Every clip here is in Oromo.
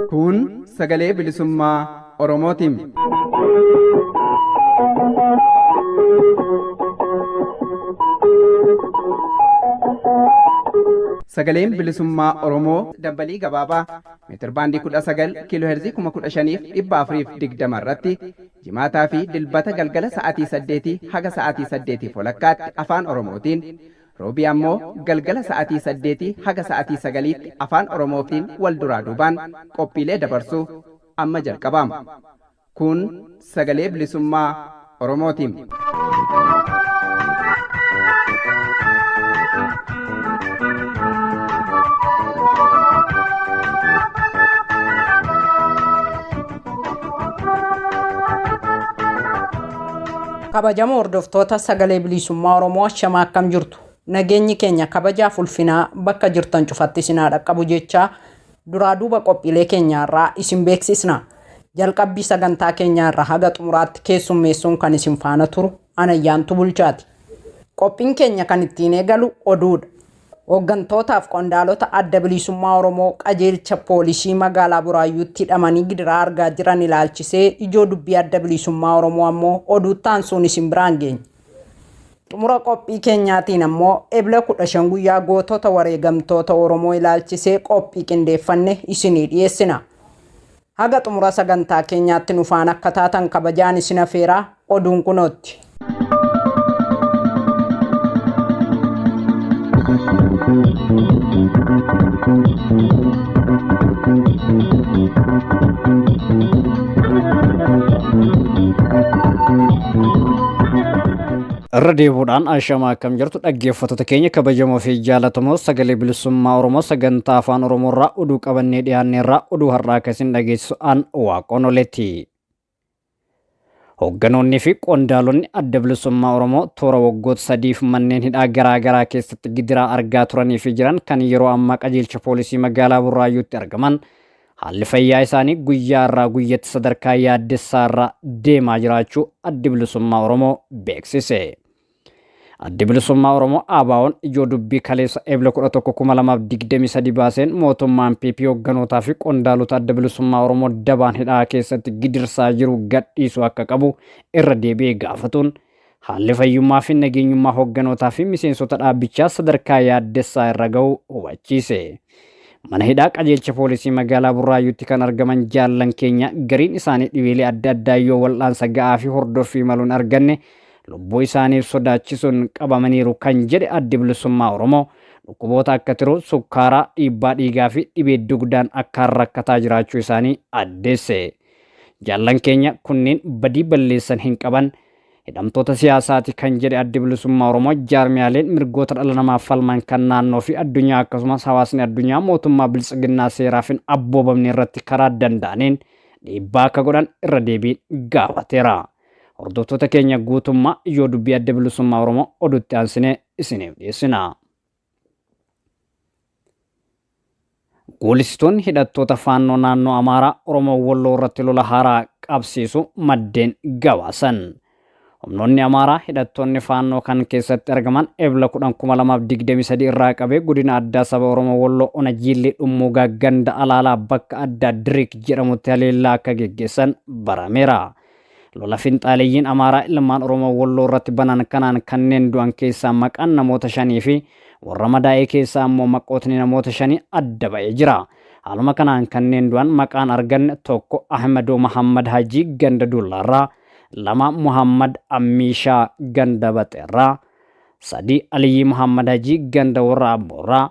Kun sagalee bilisummaa Oromootiin. Sagaleen bilisummaa Oromoo dambalii gabaabaa meetirbaandii 19 kiiloo heerzii 15,420 irratti jimaataa fi dilbata galgala sa'aatii 8 haga sa'aatii 8 walakkaatti afaan Oromootiin roobii ammoo galgala sa'aatii 8 haga sa'aatii 9tti afaan Oromootiin wal duraa duubaan qophiilee dabarsuu amma jalqabama. Kun sagalee bilisummaa Oromootiin. Kabajamoo hordoftoota sagalee bilisummaa Oromoo ashamaa akkam jirtu? Nageenyi keenya kabajaaf ulfinaa bakka jirtan cufatti isin haa dhaqqabu jechaa duraa duuba qophiilee keenyaarraa isin beeksisna. Jalqabbii sagantaa keenyaarraa haga xumuraatti keessummeessuun kan isin faana turu Anayyaantu Bulchaati. Qophiin keenya kan ittiin eegalu oduudha. Hooggantootaaf qondaalota adda bilisummaa Oromoo qajeelcha poolisii magaalaa Buraayyuutti hidhamanii gidiraa argaa jiran ilaalchisee ijoo dubbii adda bilisummaa Oromoo ammoo oduutti aansuun isin biraan geenya. Xumura qophii keenyaatiin ammoo Ebla 15 guyyaa gootota wareegamtoota Oromoo ilaalchisee qophii qindeeffanne isinii dhiyeessina. Haga xumura sagantaa keenyaatti nu faana akka taatan kabajaan isin afeeraa oduun kunootti. Irra deebi'uudhaan ashamaa akkam jirtu dhaggeeffattoota keenya kabajamoo fi jaallatamoo sagalee bilisummaa Oromoo sagantaa afaan Oromoo irraa oduu qabannee dhiyaanne irraa oduu har'aa akka isin dhageessisu an waaqoon oleeti. Hoogganoonni fi qondaalonni adda bilisummaa Oromoo toora waggoota sadiif manneen hidhaa garaa garaa keessatti gidiraa argaa turanii fi jiran kan yeroo ammaa qajeelcha poolisii magaalaa Burraayyuutti argaman haalli fayyaa isaanii guyyaa irraa guyyatti sadarkaa yaaddessaa irra deemaa jiraachuu addi bilisummaa Oromoo beeksise. Addi Bilisummaa Oromoo ABO'n ijoo dubbii kaleessa Ebla 11,2023 baaseen mootummaan PP hogganootaa fi qondaalota Adda Bilisummaa Oromoo dabaan hidhaa keessatti gidirsaa jiru gadhiisuu akka qabu irra deebi'ee gaafatuun haalli fayyummaa fi nageenyummaa hogganootaa fi miseensota dhaabbichaa sadarkaa yaaddessaa irra ga'uu hubachiise. Mana hidhaa qajeelcha poolisii magaalaa Burraayyuutti kan argaman jaallan keenya gariin isaanii dhibeelee adda addaa yoo wal'aansa ga'aa fi hordoffii maluun arganne lubbuu isaaniif sodaachisuun qabamaniiru kan jedhe Addi Bilisummaa Oromoo dhukkuboota akka tiruu, sukkaaraa, dhiibbaa dhiigaa fi dhibee dugdaan akkaan rakkataa jiraachuu isaanii addeesse. Jaallan keenya kunneen badii balleessan hin qaban, hidhamtoota siyaasaati kan jedhe Addi Bilisummaa Oromoo jaarmiyaaleen mirgoota dhala namaaf falman kan naannoo fi addunyaa akkasumas hawaasni addunyaa mootummaa biltsiginnaa seeraaf hin abboobamne irratti karaa danda'aniin dhiibbaa akka godhan irra deebiin gaafateera. Hordoftoota keenya guutummaa ijoo dubbii Adda Bilisummaa Oromoo oduutti aansinee isiniif dhiyeessina. Goolessitoonni hidhattoota faannoo naannoo Amaaraa Oromoo Walloo irratti lola haaraa qabsiisu maddeen gabaasan. Humnoonni Amaaraa hidhattoonni faannoo kan keessatti argaman Ebla 10,2023 irraa qabee godina addaa saba Oromoo Walloo Ona Jiillee Dhummuugaa ganda Alaalaa bakka addaa Diriik jedhamutti haleellaa akka geggeessan barameera. Lola finxaaleyyiin Amaaraa ilmaan Oromoo Walloo irratti banan kanaan kanneen du'an keessaa maqaan namoota shanii fi warra madaa'ee keessaa ammoo maqootni namoota shanii adda ba'ee jira. Haaluma kanaan kanneen du'an maqaan arganne tokko Ahmedoo Mahammad Hajii ganda Dullaarraa, 2 Muhammad Ammiishaa ganda Baxeerraa, 3 Aliyyii Muhammad Hajii ganda Warra Abboorraa,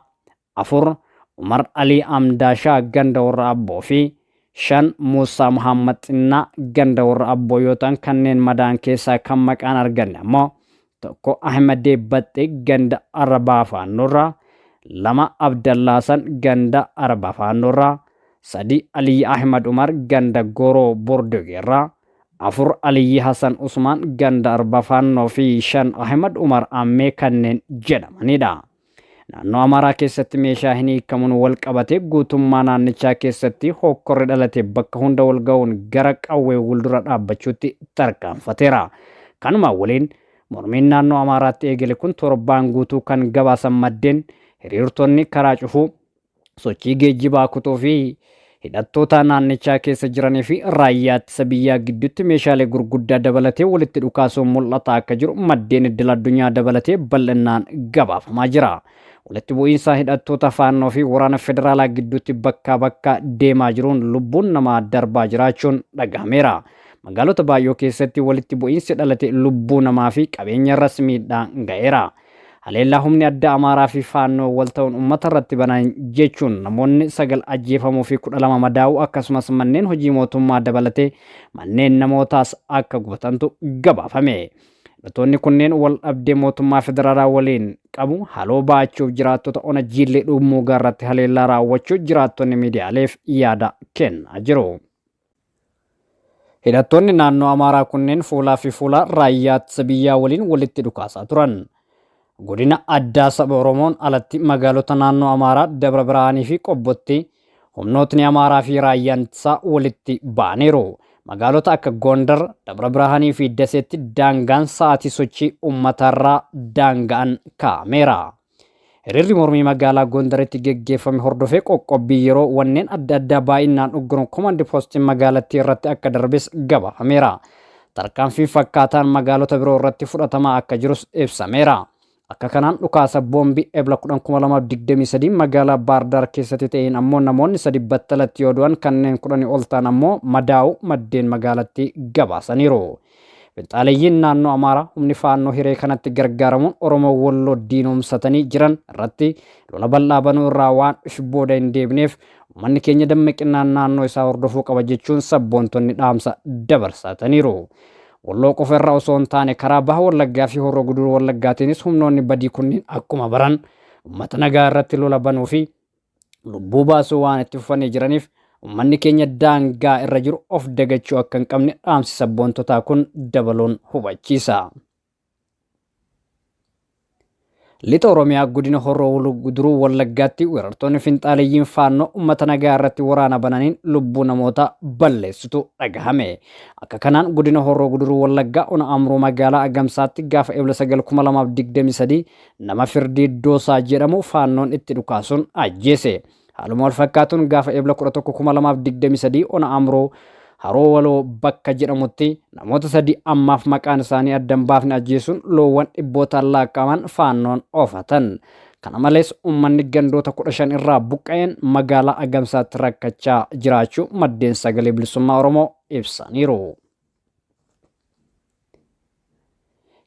4 Umar Alii Amdaashaa ganda Warra Abboo fi 5 Muussaa Muhammad Xinnaa ganda Warra Abboo yoo ta'an kanneen madaa'an keessaa kan maqaan arganne ammoo 1 Ahmadee Baxxee ganda Arabaa Faannoorraa, 2 Abdallaa Hasan ganda Arabaa Faannoorraa, 3 Aliyyi Ahmad Umar ganda Goroo Bordogeerraa, 4 Aliyyi Hasan Usmaan ganda Arba Faannoo fi 5 Ahmad Umar Ammee kanneen jedhamanidha. Naannoo Amaaraa keessatti meeshaa hin hiikamuun wal qabate guutummaa naannichaa keessatti hokkorri dhalate bakka hunda wal ga'uun gara qawwee wal dhaabbachuutti tarkaanfateera. Kanuma waliin mormiin naannoo Amaaraatti eegale kun torbaan guutuu kan gabaasan maddeen hiriirtonni karaa cufuu, sochii geejjibaa kutuu fi hidhattoota naannichaa keessa jiranii fi raayyaa ittisa biyyaa gidduutti meeshaalee gurguddaa dabalatee walitti dhukaasuun mul'ataa akka jiru maddeen idil addunyaa dabalatee bal'inaan gabaafamaa jira. Walitti bu'iinsa hidhattoota faannoo fi waraana federaalaa gidduutti bakkaa bakka deemaa jiruun lubbuun namaa darbaa jiraachuun dhagahameera. Magaalota baay'oo keessatti walitti bu'iinsi dhalate lubbuu namaa fi qabeenya irras miidhaan ga'eera. Haleellaa humni addaa Amaaraa fi Faannoo wal ta'uun uummata irratti banan jechuun namoonni 9 ajjeefamuu fi 12 madaa'uu akkasumas manneen hojii mootummaa dabalatee manneen namootaas akka gubatantu gabaafame. Hidhattoonni kunneen wal dhabdee mootummaa federaalaa waliin qabu haaloo ba'achuuf jiraattota ona Jiillee Dhummuugaa irratti haleellaa raawwachuu jiraattonni miidiyaaleef yaada kennaa jiru. Hidhattoonni naannoo Amaaraa kunneen fuulaa fi fuula raayyaa ittisa biyyaa waliin walitti dhukaasaa turan. Godina addaa saba Oromoon alatti magaalota naannoo Amaaraa Dabra Birhaanii fi Qobbotti humnootni Amaaraa fi raayyaan ittisaa walitti ba'aniiru. Magaalota akka Gondar, Dabra Birhaanii fi Daseetti daangaan sa'aatii sochii uummatarraa daanga'an kaa'ameera. Hiriirri mormii magaalaa Gondaritti geggeeffame hordofee qoqqobbii yeroo wanneen adda addaa baay'inaan ugguruun komandi poostiin magaalattii irratti akka darbes gabaafameera. Tarkaanfii fakkaataan magaalota biroo irratti fudhatamaa akka jirus ibsameera. Akka kanaan dhukaasa boombii Ebla 10,2023 magaalaa Baardaar keessatti ta'een ammoo namoonni 3 battalatti yoo du'an kanneen 10 ol ta'an ammoo madaa'uu maddeen magaalattii gabaasaniiru. Finxaaleyyiin naannoo Amaaraa humni faannoo hiree kanatti gargaaramuun Oromoo Walloo diinomsatanii jiran irratti lola bal'aa banuu irraa waan if booda hin deebineef uummanni keenya dammaqinaan naannoo isaa hordofuu qaba jechuun sabboontonni dhaamsa dabarsataniiru. Walloo qofa irraa osoo hin taane karaa baha Wallaggaa fi Horroo Guduruu Wallaggaatiinis humnoonni badii kunneen akkuma baran uummata nagaa irratti lola banuu fi lubbuu baasuu waan itti fufanii jiraniif uummanni keenya daangaa irra jiru of dagachuu akka hin qabne dhaamsi sabboontotaa kun dabaluun hubachiisa. Lixa Oromiyaa godina Horroo Guduruu Wallaggaatti weerartoonni finxaaleyyiin faannoo uummata nagaa irratti waraana bananiin lubbuu namoota balleessitu dhagahame. Akka kanaan godina Horroo Guduruu Wallaggaa ona Amruu magaalaa Agamsaatti gaafa Ebla 9,2023 nama Firdii Doosaa jedhamu faannoon itti dhukaasuun ajjeese. Haaluma wal fakkaatuun gaafa Ebla 11,2023 ona Amruu Haroo Waloo bakka jedhamutti namoota 3 ammaaf maqaan isaanii adda hin baafne ajjeesuun loowwan dhibbootaan lakkaa'aman faannoon oofatan. Kana malees uummanni gandoota 15 irraa buqqa'een magaalaa Agamsaatti rakkachaa jiraachuu maddeen sagalee bilisummaa Oromoo ibsaniiru.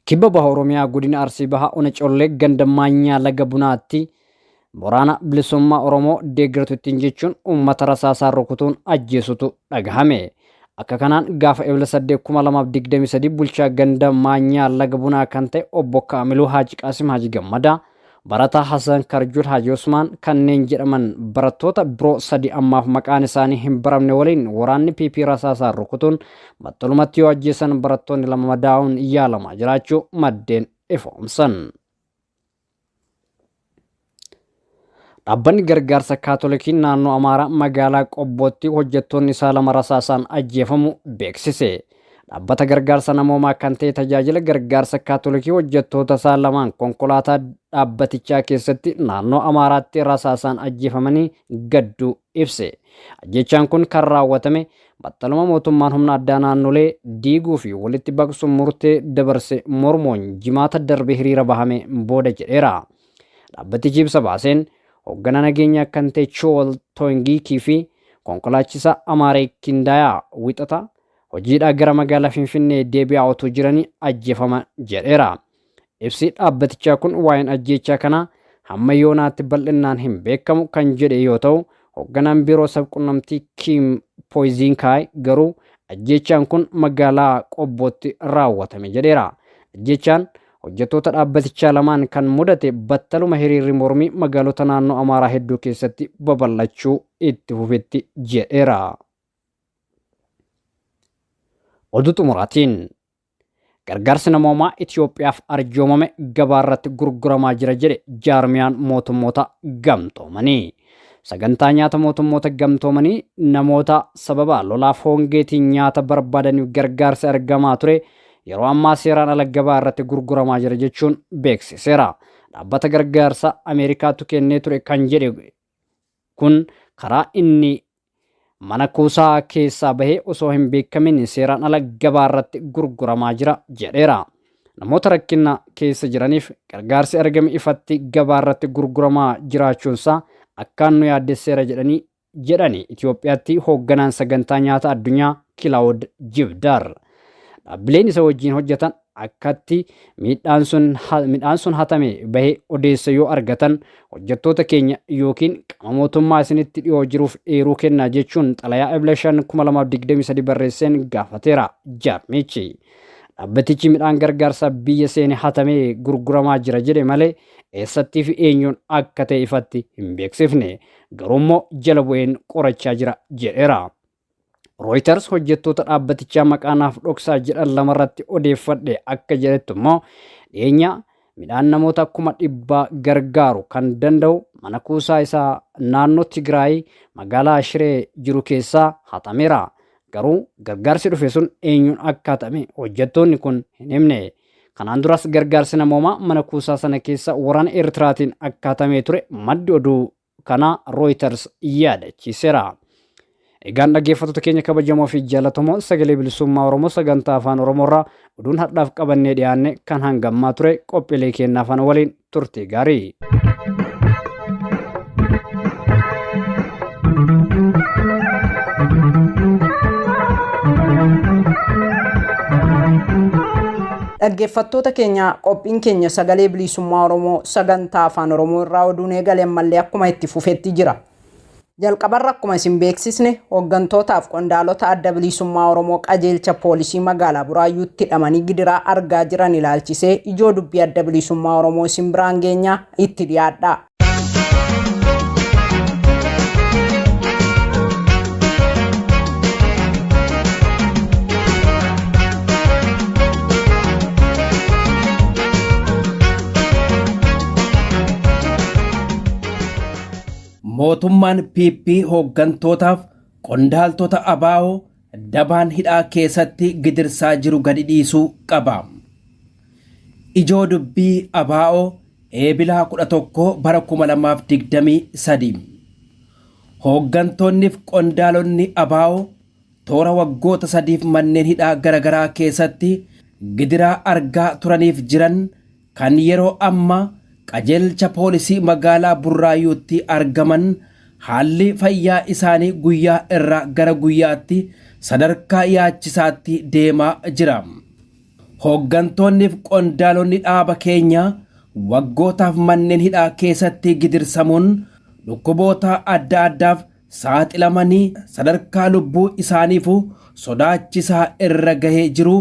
Kibba Baha Oromiyaa godina Arsii Bahaa ona Collee ganda Maanyaa Laga Bunaatti waraana bilisummaa Oromoo deeggartu ittiin jechuun uummata rasaasaan rukutuun ajjeesutu dhagahame. Akka kanaan gaafa Ebla 8,2023 bulchaa ganda Maanyaa Laga Bunaa kan ta'e obbo Kaamiluu Haaji Qaasim Haaji Gammadaa, barataa Hasan Karjul Haaji Usmaan kanneen jedhaman barattoota biroo 3 ammaaf maqaan isaanii hin baramne waliin waraanni PP rasaasaan rukutuun battalumatti yoo ajjeesan barattoonni 2 madaa'uun yaalamaa jiraachuu maddeen ifoomsan. Dhaabbanni gargaarsa Kaatolikii naannoo Amaaraa magaalaa Qobbootti hojjettoonni isaa 2 rasaasaan ajjeefamu beeksise. Dhaabbata gargaarsa namoomaa kan ta'e tajaajila gargaarsa Kaatolikii hojjettoota isaa 2 konkolaataa dhaabbatichaa keessatti naannoo Amaaraatti rasaasaan ajjeefamanii gadduu ibse. Ajjechaan kun kan raawwatame battaluma mootummaan humna addaa naannolee diiguu fi walitti baqsuun murtee dabarse mormuun jimaata darbe hiriira bahame booda jedheera. Dhaabbatichi ibsa baaseen hoogganaa nageenyaa kan ta'e Chool Toongiikii fi konkolaachisaa Amaaree Kindaayaa wixata hojiidhaa gara magaalaa Finfinnee deebi'aa otoo jiranii ajjeefaman jedheera. Ibsi dhaabbatichaa kun waa'een ajjeechaa kanaa hamma yoonaatti bal'inaan hin beekamu kan jedhe yoo ta'u, hoogganaan biiroo sabquunnamtii Kiim Pooyizinkaay garuu ajjeechaan kun magaalaa Qobbootti raawwatame jedheera. Ajjeechaan hojjettoota dhaabbatichaa 2 kan mudate battaluma hiriirri mormii magaalota naannoo Amaaraa hedduu keessatti babal'achuu itti fufetti jedheera. Oduu xumuraatiin Gargaarsi namoomaa Itoophiyaaf arjoomame gabaarratti gurguramaa jira jedhe jaarmiyaan mootummoota gamtoomanii. Sagantaa nyaata mootummoota gamtoomanii namoota sababa lolaaf hongeetiin nyaata barbaadaniif gargaarsi argamaa ture yeroo ammaa seeraan ala gabaa irratti gurguramaa jira jechuun beeksiseera. Dhaabbata gargaarsa Ameerikaatu kennee ture kan jedhe kun karaa inni mana kuusaa keessaa bahee osoo hin beekamin seeraan ala gabaa irratti gurguramaa jira jedheera. Namoota rakkina keessa jiraniif gargaarsi argame ifatti gabaa irratti gurguramaa jiraachuunsaa akkaan nu yaaddesseera jedhanii jedhani Itoophiyaatti hoogganaan sagantaa nyaata addunyaa Kilaawud Jibdaar. Dhaabbileen isa wajjin hojjetan akkatti midhaan sun hatame bahee odeessa yoo argatan hojjettoota keenya yookiin qaama mootummaa isinitti dhiyoo jiruuf eeruu kennaa jechuun xalayaa Ebla 5 2023 barreesseen gaafateera jaarmichi. Dhaabbatichi midhaan gargaarsaa biyya seene hatamee gurguramaa jira jedhe malee eessattii fi eenyuun akka ta'e ifatti hin beeksifne. Garuu immoo jala bu'een qorachaa jira jedheera. Reuters hojjettoota dhaabbatichaa maqaa naaf dhoksaa jedhan lamarratti odeeffadhe akka jedhettu immoo dhiyeenya midhaan namoota 100,000 gargaaru kan danda'u mana kuusaa isaa naannoo Tigraay magaalaa Shiree jiru keessaa hatameera. Garuu gargaarsi dhufe sun eenyuun akka hatame hojjettoonni kun hin himne. Kanaan duras gargaarsi namoomaa mana kuusaa sana keessa waraana Eertiraatiin akka hatamee ture maddi oduu kanaa Reuters yaadachiiseera. Egaan dhaggeeffattoota keenya kabajamoo fi jaallatamoo sagalee bilisummaa Oromoo sagantaa afaan Oromoorraa oduun har'aaf qabannee dhiyaanne kan hangammaa ture qophiilee keenya afaan waliin turtii gaarii. Dhaggeeffattoota keenya qophiin keenya sagalee bilisummaa Oromoo sagantaa afaan Oromoo irraa oduun eegale ammallee akkuma itti fufetti jira. Jalqabarra akkuma isin beeksisne hooggantootaaf qondaalota adda bilisummaa Oromoo qajeelcha poolisii magaalaa Buraayyuutti hidhamanii gidiraa argaa jiran ilaalchisee ijoo dubbii adda bilisummaa Oromoo isin biraan geenyaa itti dhiyaadha. Mootummaan PP hooggantootaaf qondaaltota ABO dabaan hidhaa keessatti gidirsaa jiru gadi dhiisuu qaba. Ijoo dubbii ABO Eebilaa 11 bara 2023. Hooggantoonniif qondaalonni ABO toora waggoota sadiif manneen hidhaa garaagaraa keessatti gidiraa argaa turaniif jiran kan yeroo ammaa qajeelcha poolisii magaalaa Burraayyuutti argaman haalli fayyaa isaanii guyyaa irraa gara guyyaatti sadarkaa yaachisaatti deemaa jira. Hooggantoonniif qondaalonni dhaaba keenyaa waggootaaf manneen hidhaa keessatti gidirsamuun dhukkuboota adda addaaf saaxilamanii sadarkaa lubbuu isaaniifuu sodaachisaa irra gahee jiru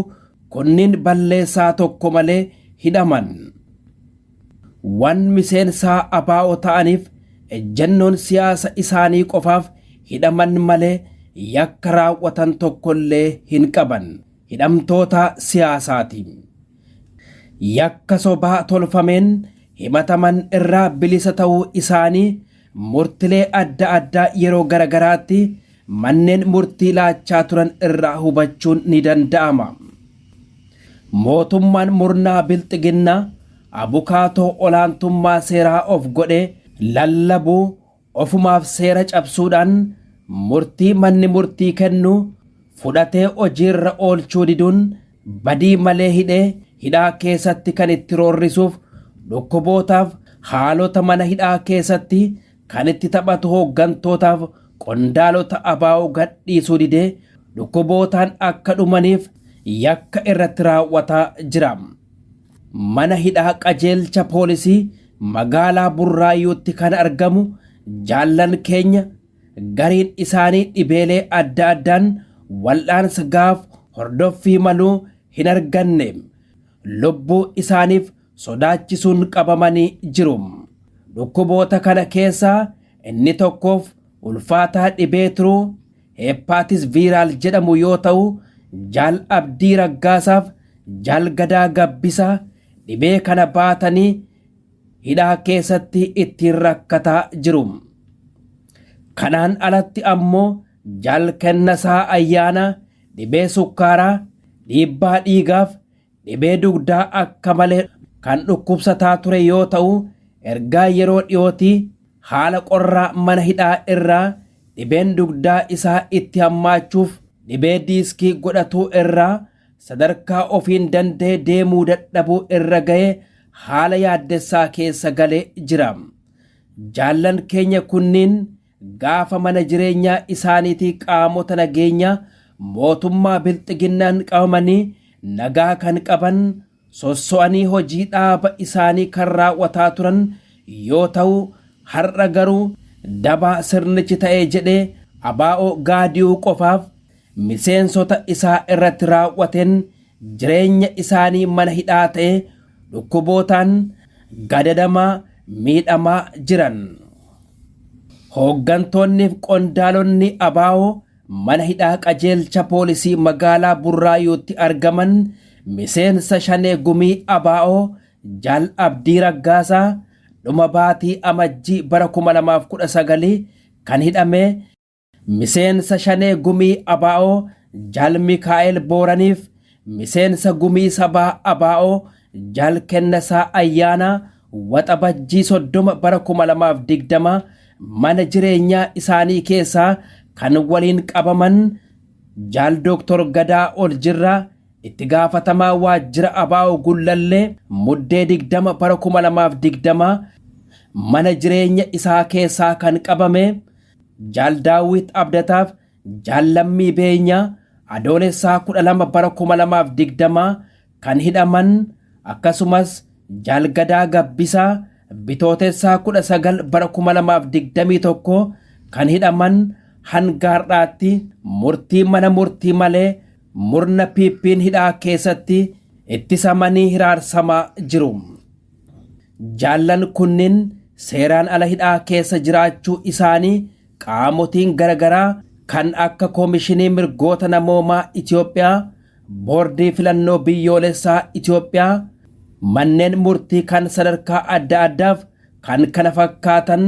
kunniin balleessaa tokko malee hidhaman. Waan miseensaa ABO ta'aniif ejjennoon siyaasa isaanii qofaaf hidhaman malee yakka raawwatan tokkollee hin qaban. Hidhamtoota siyaasaati. Yakka sobaa tolfameen himataman irraa bilisa ta'uu isaanii murtilee adda addaa yeroo garagaraatti manneen murtii laachaa turan irraa hubachuun ni danda'ama. Mootummaan murnaa bilxiginnaa abukaatoo olaantummaa seeraa of godhee lallabuu ofumaaf seera cabsuudhaan murtii manni murtii kennu fudhatee hojiirra oolchuu diduun badii malee hidhee hidhaa keessatti kan itti roorrisuuf dhukkubootaaf haalota mana hidhaa keessatti kan itti taphatu hooggantootaaf qondaalota ABO gadhiisuu didee dhukkubootaan akka dhumaniif yakka irratti raawwataa jira. Mana hidhaa qajeelcha poolisii magaalaa Burraayyuutti kan argamu jaallan keenya gariin isaanii dhibeelee adda addaan wal'aansa gaaf hordoffii maluu hin arganne lubbuu isaaniif sodaachisuun qabamanii jiru. Dhukkuboota kana keessaa inni tokkoof ulfaataa dhibee turuu heepaatis viiraal jedhamu yoo ta'u jaal Abdii Raggaasaaf Jaal Gadaa Gabbisaa dhibee kana baatanii hidhaa keessatti ittiin rakkataa jiru. Kanaan alatti ammoo Jaal Kennasaa Ayyaanaa dhibee sukkaaraa, dhiibbaa dhiigaaf dhibee dugdaa akka malee kan dhukkubsataa ture yoo ta'u, ergaa yeroo dhiyootii haala qorraa mana hidhaa irraa dhibeen dugdaa isaa itti hammaachuuf dhibee diiskii godhatuu irraa sadarkaa ofiin danda'ee deemuu dadhabuu irra ga'ee haala yaaddessaa keessa galee jira. Jaallan keenya kunniin gaafa mana jireenyaa isaaniitii qaamota nageenyaa mootummaa bilxiginnaan qabamanii nagaa kan qaban sosso'anii hojii dhaaba isaanii kan raawwataa turan yoo ta'u, har'a garuu dabaa sirnichi ta'ee jedhee abaa'oo gaadiyuu qofaaf miseensota isaa irratti raawwateen jireenya isaanii mana hidhaa ta'e dhukkubootaan gadadamaa miidhamaa jiran. Hooggantoonni fi qondaalonni abaa'oo mana hidhaa qajeelcha poolisii magaalaa Burraayuutti argaman miseensa Shanee Gumii Abaa'oo Jaal Abdii Raggaasaa dhuma baatii Amajjii bara 2019 kan hidhame, miseensa Shanee Gumii Abaa'oo Jaal Mikaa'el Booraniif miseensa Gumii Sabaa Abaa'oo Jaal Kennasaa Ayyaanaa Waxabajjii 30 bara 2020 mana jireenyaa isaanii keessaa kan waliin qabaman, Jaal Dooktor Gadaa Oljirraa itti gaafatamaa waajjira Abaa'oo Gullallee Muddee 20 bara 2020 mana jireenya isaa keessaa kan qabame, Jaal Daawit Abdataaf Jaal Lammii Beenyaa Adoolessaa 12 bara 2020 kan hidhaman, akkasumas Jaal Gadaa Gabbisaa Bitootessaa 19 bara 2021 kan hidhaman hanga har'aatti murtii mana murtii malee murna PP'n hidhaa keessatti ittisamanii hiraarsamaa jiru. Jaallan kunniin seeraan ala hidhaa keessa jiraachuu isaanii qaamotiin garagaraa kan akka Koomishinii Mirgoota Namoomaa Itoophiyaa, Boordii Filannoo Biyyoolessaa Itoophiyaa, manneen murtii kan sadarkaa adda addaaf kan kana fakkaatan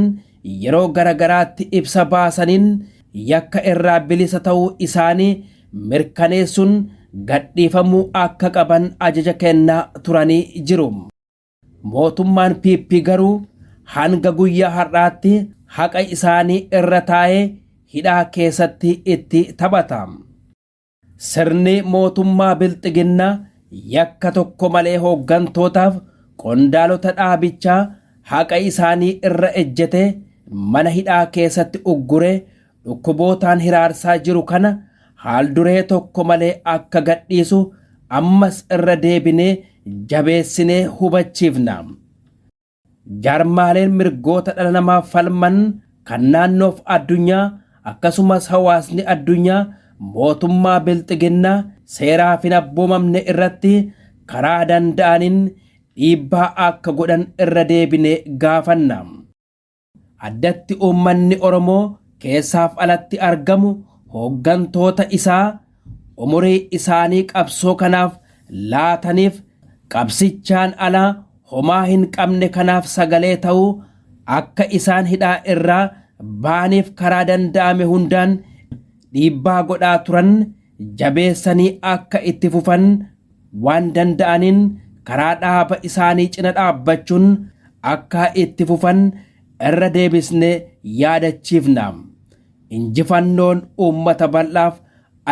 yeroo garagaraatti ibsa baasaniin yakka irraa bilisa ta'uu isaanii mirkaneessuun gadhiifamuu akka qaban ajaja kennaa turanii jiru. Mootummaan PP garuu hanga guyyaa har'aatti haqa isaanii irra taa'ee hidhaa keessatti itti taphata. Sirni mootummaa bilxiginnaa yakka tokko malee hooggantootaaf qondaalota dhaabichaa haqa isaanii irra ejjete mana hidhaa keessatti uggure dhukkubootaan hiraarsaa jiru kana haal duree tokko malee akka gadhiisu ammas irra deebinee jabeessinee hubachiifna. Jaarmaaleen mirgoota dhala namaa falman kan naannoof addunyaa akkasumas hawaasni addunyaa mootummaa bilxiginnaa seeraaf hin abboomamne irratti karaa danda'aniin dhiibbaa akka godhan irra deebinee gaafanna. Addatti uummanni Oromoo keessaaf alatti argamu hooggantoota isaa umurii isaanii qabsoo kanaaf laataniif qabsichaan alaa homaa hin qabne kanaaf sagalee ta'uu akka isaan hidhaa irraa baaniif karaa danda'ame hundaan dhiibbaa godhaa turan jabeessanii akka itti fufan waan danda'aniin karaa dhaaba isaanii cina dhaabbachuun akka itti fufan irra deebisnee yaadachiifna. Injifannoon uummata bal'aaf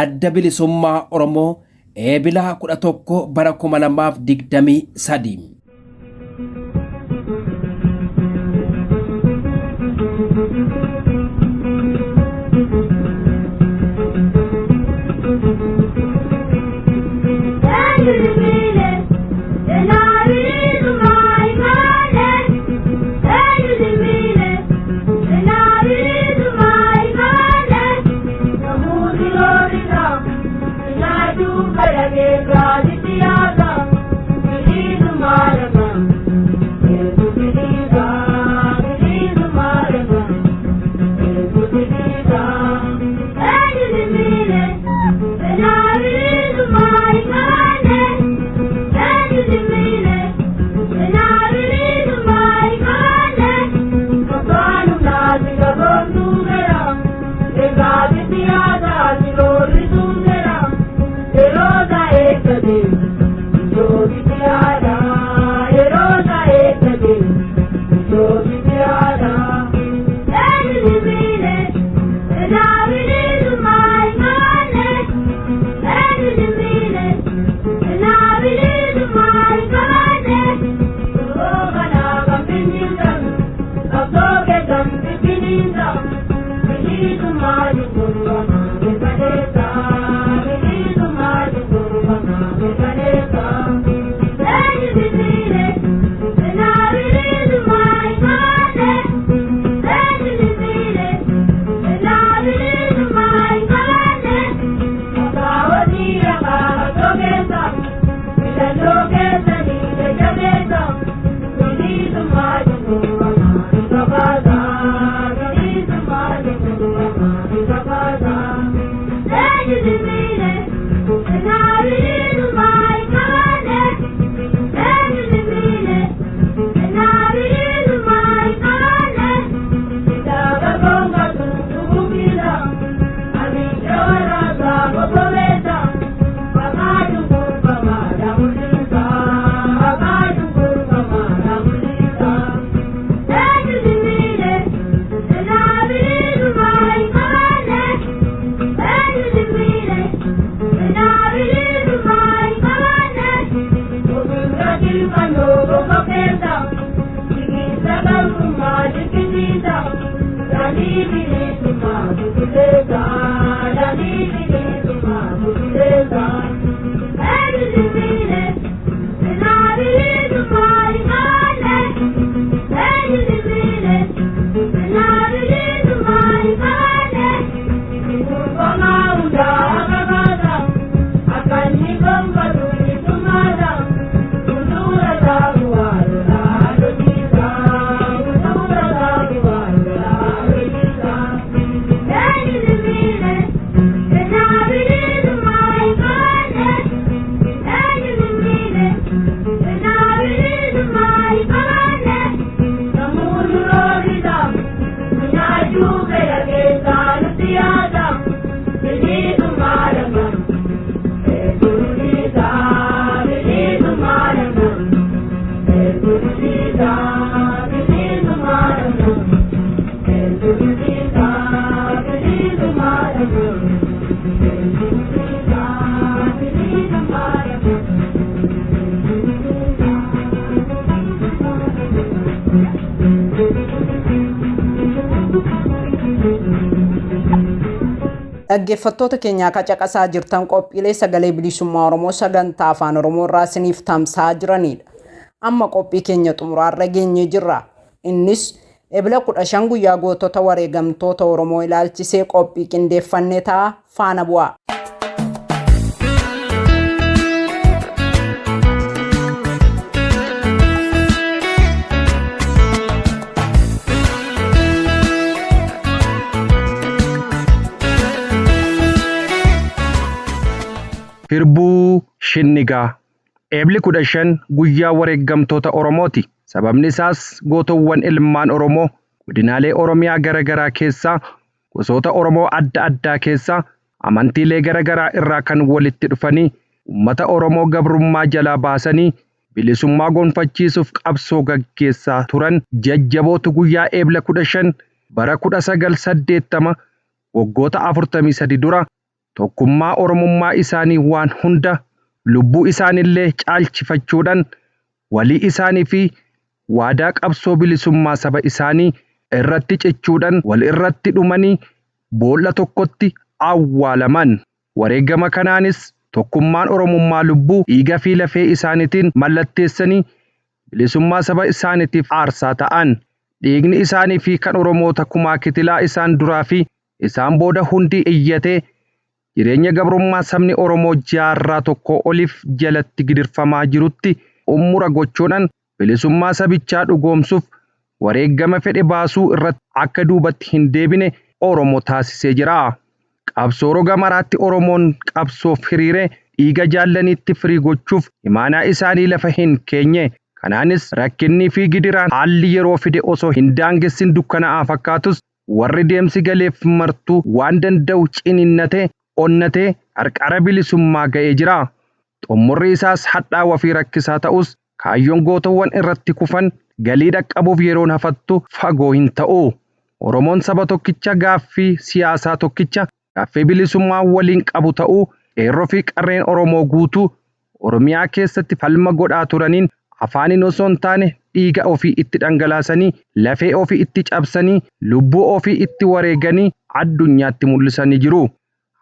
Adda Bilisummaa Oromoo Eebila 11 bara 2023. Dhaggeeffattoota keenyaa akka caqasaa jirtan qophiilee Sagalee Bilisummaa Oromoo sagantaa Afaan Oromoo irraa isiniif tamsa'aa jiranidha. Amma qophii keenya xumuraarra geenyee jirra. Innis Ebila 15 guyyaa gootota wareegamtoota Oromoo ilaalchisee qophii qindeeffannee ta'a, faana bu'aa. Hirbuu Shinnigaa. Eebli 15 guyyaa wareeggamtoota Oromooti. Sababni isaas gootowwan ilmaan Oromoo godinaalee Oromiyaa garaa garaa keessaa, gosoota Oromoo adda addaa keessaa, amantiilee garaa garaa irraa kan walitti dhufanii uummata Oromoo gabrummaa jalaa baasanii bilisummaa gonfachiisuuf qabsoo gaggeessaa turan jajjabootu guyyaa Eebla 15 bara 1980 waggoota 43 dura tokkummaa Oromummaa isaanii waan hunda lubbuu isaaniillee caalchifachuudhaan walii isaanii fi waadaa qabsoo bilisummaa saba isaanii irratti cichuudhaan wal irratti dhumanii boolla tokkotti awwaalaman. Wareegama kanaanis tokkummaan Oromummaa lubbuu dhiiga fi lafee isaaniitiin mallatteessanii bilisummaa saba isaaniitiif aarsaa ta'an. Dhiigni isaanii fi kan Oromoota kumaa kitilaa isaan duraa fi isaan booda hundi iyyatee jireenya gabrummaa sabni Oromoo jaarraa tokko oliif jalatti gidirfamaa jirutti ummura gochuudhaan bilisummaa sabichaa dhugoomsuuf wareegama fedhe baasuu irratti akka duubatti hin deebine Oromoo taasisee jira. Qabsoo roga maraatti Oromoon qabsoof hiriire dhiiga jaallaniitti firii gochuuf imaanaa isaanii lafa hin keenye. Kanaanis rakkinnii fi gidiraan haalli yeroo fide osoo hin daangessin dukkanaa'aa fakkaatus warri deemsi galeef martuu waan danda'u ciniinnatee onnatee qarqara bilisummaa ga'ee jira. Xumurri isaas hadhaawaa fi rakkisaa ta'us kaayyoon gootowwan irratti kufan galii dhaqqabuuf yeroon hafattu fagoo hin ta'u. Oromoon saba tokkicha gaaffii siyaasaa tokkicha gaaffii bilisummaa waliin qabu ta'uu qeerroo fi qarreen Oromoo guutuu Oromiyaa keessatti falma godhaa turaniin afaaniin osoo hin taane dhiiga ofii itti dhangalaasanii lafee ofii itti cabsanii lubbuu ofii itti wareeganii addunyaatti mul'isanii jiru.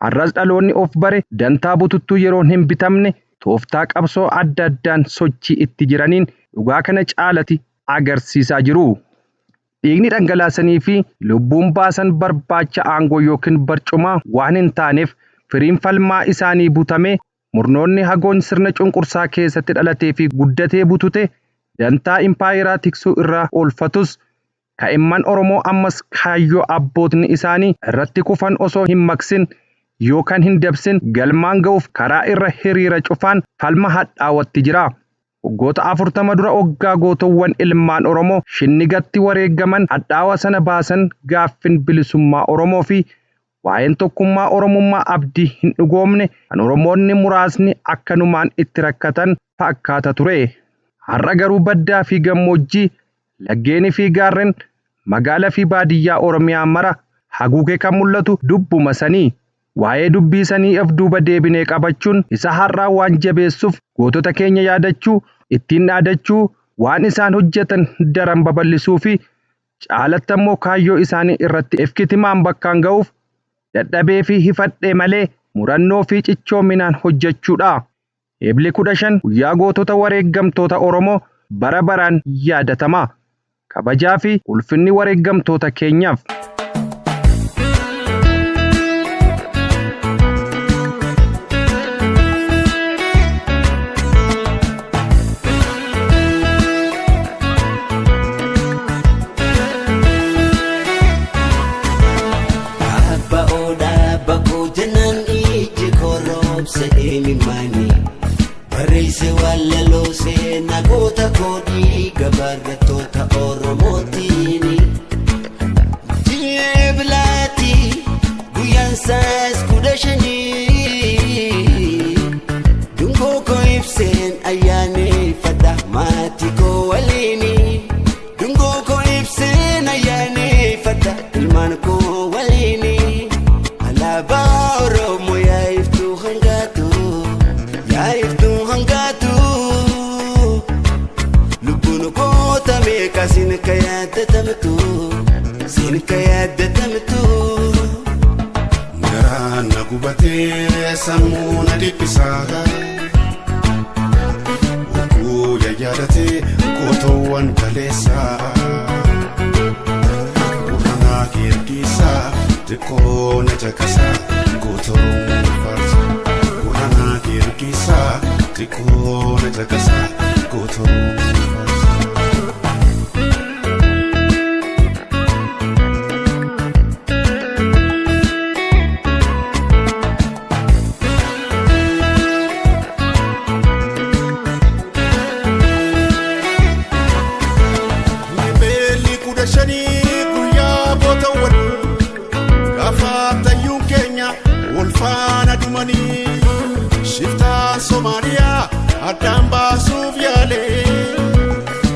Har'as dhaloonni of bare dantaa bututtuu yeroon hin bitamne tooftaa qabsoo adda addaan sochii itti jiraniin dhugaa kana caalatti agarsiisaa jiru. Dhiigni dhangalaasanii fi lubbuun baasan barbaacha aangoo yookiin barcumaa waan hin taaneef firiin falmaa isaanii butamee murnoonni hagoon sirna cunqursaa keessatti dhalatee fi guddatee butute dantaa impaayeraa tiksuu irraa oolfatus kaa'imman Oromoo ammas kaayyoo abbootni isaanii irratti kufan osoo hin maqsin yookaan hin dabsin galmaan ga'uuf karaa irra hiriira cufaan falma hadhaawatti jira. Waggoota 40 dura oggaa gootowwan ilmaan Oromoo shinnigatti wareegaman hadhaawa sana baasan gaaffin bilisummaa Oromoo fi waa'een tokkummaa Oromummaa abdii hin dhugoomne kan Oromoonni muraasni akkanumaan itti rakkatan fakkaata ture. Har'a garuu baddaa fi gammoojjii, laggeenii fi gaarreen, magaalaa fi baadiyyaa Oromiyaa mara haguugee kan mul'atu dubbuma sanii. Waa'ee dubbii sanii of duuba deebinee qabachuun isa har'aa waan jabeessuuf gootota keenya yaadachuu, ittiin dhaadachuu, waan isaan hojjetan daran babal'isuu fi caalatti ammoo kaayyoo isaanii irratti ifkitimaan bakkaan ga'uuf dadhabee fi hifadhee malee murannoo fi cichoominaan hojjechuudha. Eebli 15 guyyaa gootota wareeggamtoota Oromoo bara baraan yaadatama. Kabajaa fi ulfinni wareeggamtoota keenyaaf. Barreesse wallaloo seenaa goota koodii gabaarrattoota Oromootiini. Ji'ee bilaati guyyaan isaas 15. Dungoo koo ibseen ayyaaneffadha maatii koo. Lubbuun koota meeqa siin ka yaadatamtu, siin ka yaadatamtu. Garaan na gubatee sammuu na dhiphisaa. Oguu yayyaadatee gootoowwan kaleessaa. Gurra kirkisaa xiqqoo na caqasaa goota Oromoo faarsa. Gurra kirkisaa xiqqoo na caqasaa goota Oromoo faarsa. Beelli 15 guyyaa gootawwan gaafa tayyuun keenya wal faana dhumanii shiftaa Somaaliyaa addaan baasuuf yaalee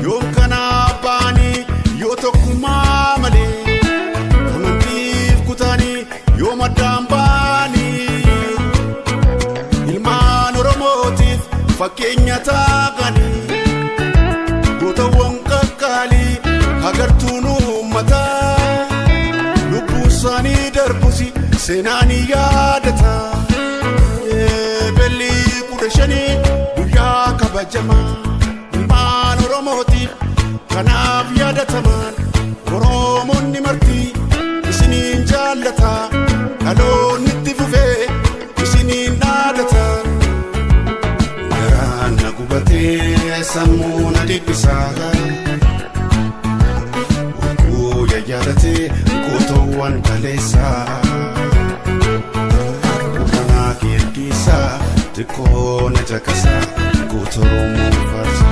yoom kana ba'anii yoo tokkummaa malee amantiif kutaanii yoom addaan ba'anii ilmaan Oromootiif fakkeenya ta'anii. Gootawwan qaqqaalii agartuun uummataa lubbuu isaanii darbus seenaan yaadata. Beelli 15 guyyaa kabajamaa ilmaan Oromootiif kanaaf yaadatamaan Oromoonni marti isiniin jaallata dhaloonni itti fufee isiniin dhaadata. Garaan na gubatee sammuu na dhiphisaa. Oguu yayyaadatee gootoowwan kaleessaa. Gurra kirkisaa xiqqoo na caqasaa goota Oromoo faarsa.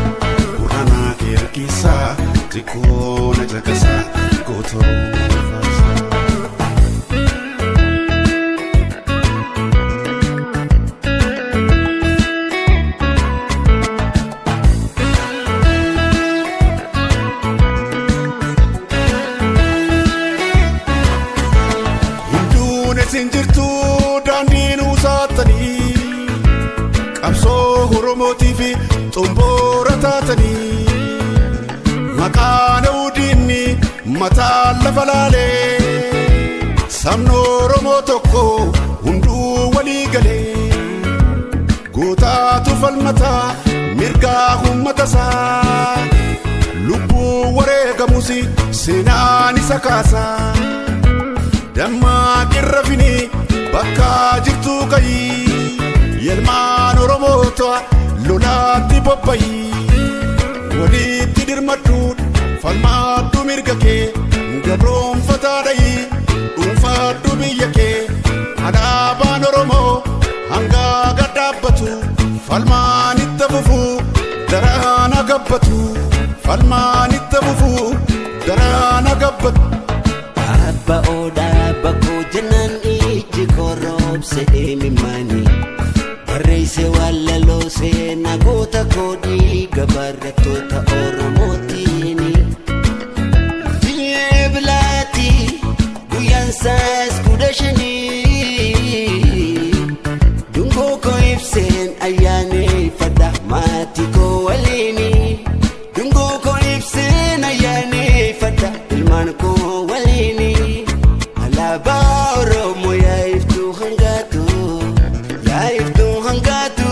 Gurra kirkisaa xiqqoo na caqasaa goota Oromoo faarsa. Hinduun isin jirtu daandii nuusaattanii qabsoo Oromootiif xomboora taatanii maqaan diinni mataa lafa laalee sabni Oromoo tokko hunduu walii galee gootaatu falmataa mirgaa uummata isaa lubbuu wareegamus seenaan isa kaasaa. Dammaa qirrafini bakka jirtu ka'ii yelmaan Oromoota lolaatti bobba'ii walitti dirmadhuun falmaadhu mirga kee gabroonfataa dha'ii dhuunfaadhu biyya kee alaabaan Oromoo hanga gad dhaabbatu falmaan itti fufuu daraana gabbatu falmaan itti fufuu daraana gabbatu. Abba odaa bakkoo jennaan ijji korroobse imimmaani. Barreesse wallaloo seenaa goota koo dhiiga barattoota Oromootiini. Biyyee bilaati guyyaan isaas 15. Dungoo koo ibseen ayyaaneffadha maatii koo waliini. Dungoo koo ibseen ayyaaneffadha ilmaan koo waliini. Alaabaa Oromoo yaa iftuu hangaatu, yaa iftuu hangaatu.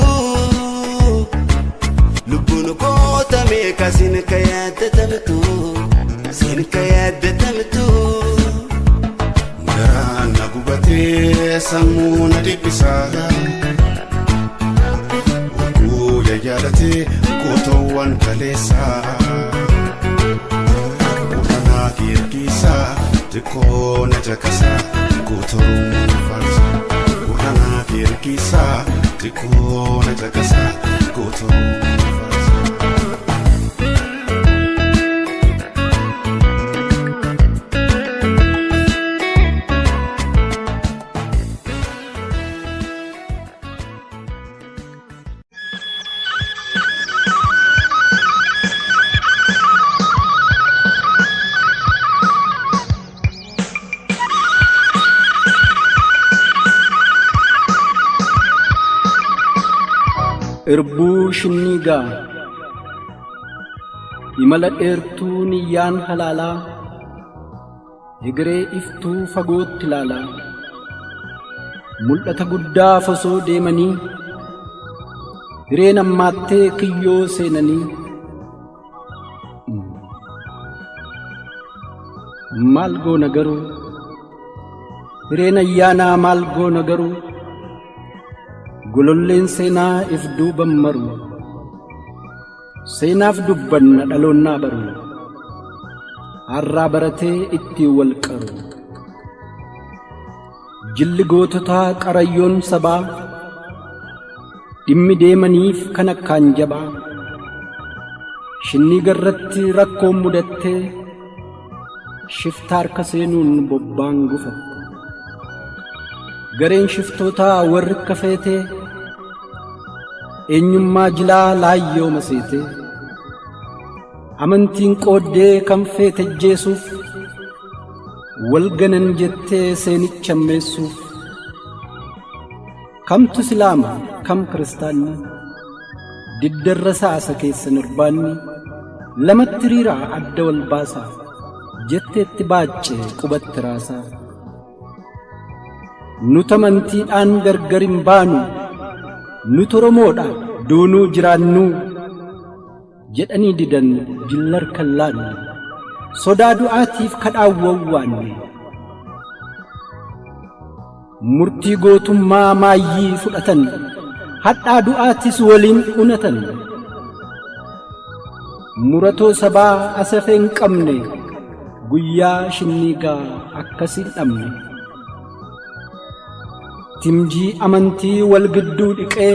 Lubbuun koota meeqa siin ka yaadatamtu, siin ka yaadatamtu. Garaan na gubatee sammuu na dhiphisaa. Oguu yayyaadatee gootoowwan kaleessaa. Gurra kirkisaa xiqqoo na caqasaa goota Oromoo faarsa. Gurra kirkisaa xiqqoo na caqasaa goota Oromoo faarsa. Irbuu Shinniigaa. Imala dheertuu niyyaan halaalaa, egeree iftuu fagootti ilaalaa, mul'ata guddaa osoo deemanii, hireen ammaattee kiyyoo seenanii. Maal goona garuu, hireen ayyaanaa maal goona garuu, gololleen seenaa if duuban maru. Seenaaf dubbanna dhaloonnaa baru, har'aa baratee ittiin wal qaru. Jilli goototaa qarayyoon sabaa, dhimmi deemaniif kan akkaan jabaa. Shinni garratti rakkoon mudattee, shifta harka seenuun bobbaan gufatte. Gareen shiftootaa warri akka feetee, eenyummaa jilaa laayyoo maseetee, amantiin qooddee kan feete jeesuuf, wal ganan jettee seenicha ammeessuuf. Kamtu Islaama kam kiristaanni, diddarra saasa keessan irbaanni, lamatti riiraa adda wal baasaa, jetteetti baaccee qubatti raasaa. Nuti amantiidhaan gargar hin baanu, nuti Oromoodha duunuu jiraannuu, jedhanii didan jillar kan laanne, sodaa du'aatiif kadhaan wawwaanne. Murtii gootummaa maayyii fudhatan, hadhaa du'aatis waliin unatan. Muratoo sabaa asafee hin qabne, guyyaa shinniigaa akkasiin dhabne. Timjii amantii wal gidduu dhiqee,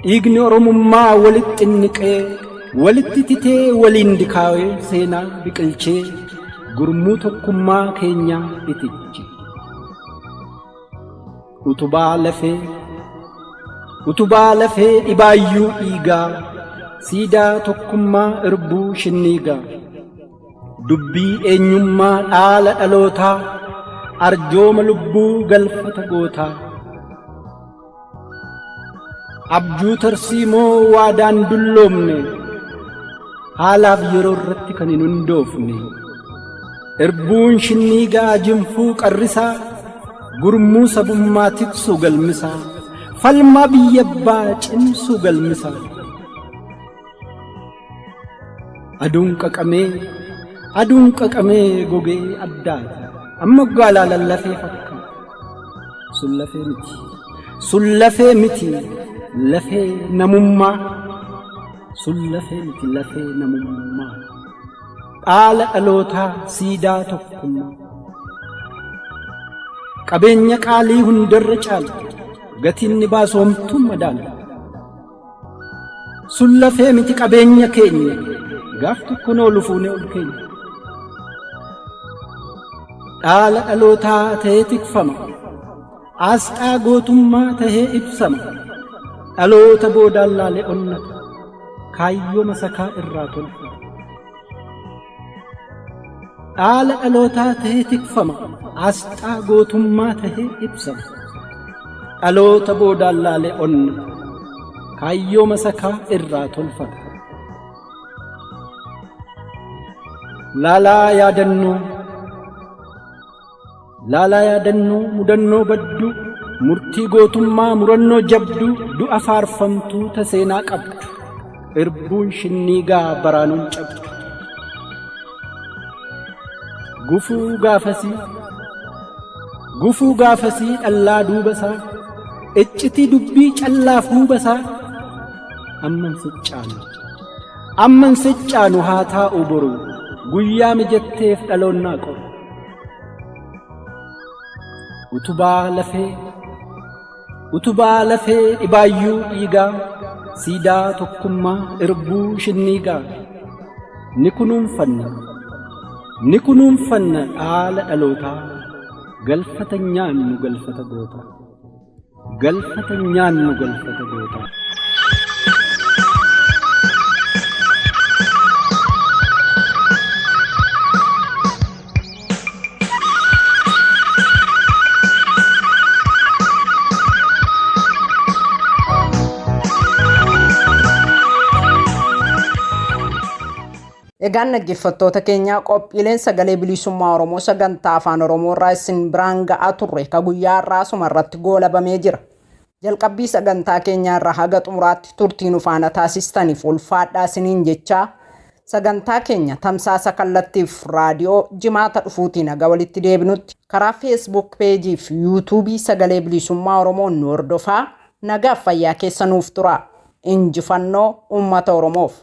dhiigni Oromummaa walitti xinniqee, walitti titee waliin dikaawee seenaa biqilchee, gurmuu tokkummaa keenyaa itiche. Utubaa lafee dhibaayyuu dhiigaa, siidaa tokkummaa irbuu shinniigaa. Dubbii eenyummaa dhaala dhalootaa, arjooma lubbuu galfata gootaa. Abjuu tarsiimoo waadaan dulloomne, haalaaf yeroo irratti kan hin hundoofne. Irbuun shinniigaa jinfuu qarrisaa, gurmuu sabummaa tiksu galmisaa, falmaa biyya abbaa cimsu galmisaa. Aduun qaqamee gogee addaata, amma oggaa laalan lafee fakkaata. Sun lafee miti, sun lafee miti, lafee namummaa. Sun lafee miti, lafee namummaa. Dhaala dhalootaa siidaa tokkummaa. Qabeenya qaalii hundarra caala, gatiin ni baasu homtuun madaala. Sun lafee miti qabeenya keenya, gaaf tokko noolu fuunee ol keenya. Dhaala dhalootaa ta'ee tikfama, asxaa gootummaa tahee ibsama. Dhaloota boodaan laalee onnata, kaayyoo masakaa irraa tolfata. Dhaala dhalootaa tahee tikfama, asxaa gootummaa tahee ibsama. Dhaloota boodaan laalee onnata, kaayyoo masakaa irraa tolfata. Laalaa yaadannoo, laalaa yaadannoo mudannoo badduu, murtii gootummaa murannoo jabduu, du'a faarfamtuu ta seenaa qabdu, irbuun shinniigaa baraanuun cabdu. Gufuu gaafasii dhallaa duubasaa, iccitii dubbii callaaf huubasaa, amman siccaanu haa taa'u boru, guyyaa mijatteef dhaloonnaa qoru. Utubaa lafee dhibaayyuu dhiigaa, siidaa tokkummaa irbuu shinniigaa. Ni kunuunfanna, ni kunuunfanna dhaala dhalootaa, galfata nyaannu galfata gootaa, galfata nyaannu galfata gootaa. Egaan dhaggeeffattoota keenyaa, qophiileen Sagalee Bilisummaa Oromoo sagantaa Afaan Oromoo irraa isin biraan ga'aa turre ka guyyaa har'aa asuma irratti goolabamee jira. Jalqabbii sagantaa keenyaa irraa haga xumuraatti turtii nu faana taasistaniif ulfaadhaa isiniin jechaa, sagantaa keenya tamsaasa kallattiif raadiyoo Jimaata dhufuutiin haga walitti deebinutti karaa Facebook peejii fi Yuutuubii Sagalee Bilisummaa Oromoon nu hordofaa, nagaaf fayyaa keessa nuuf tura. Injifannoo uummata Oromoof.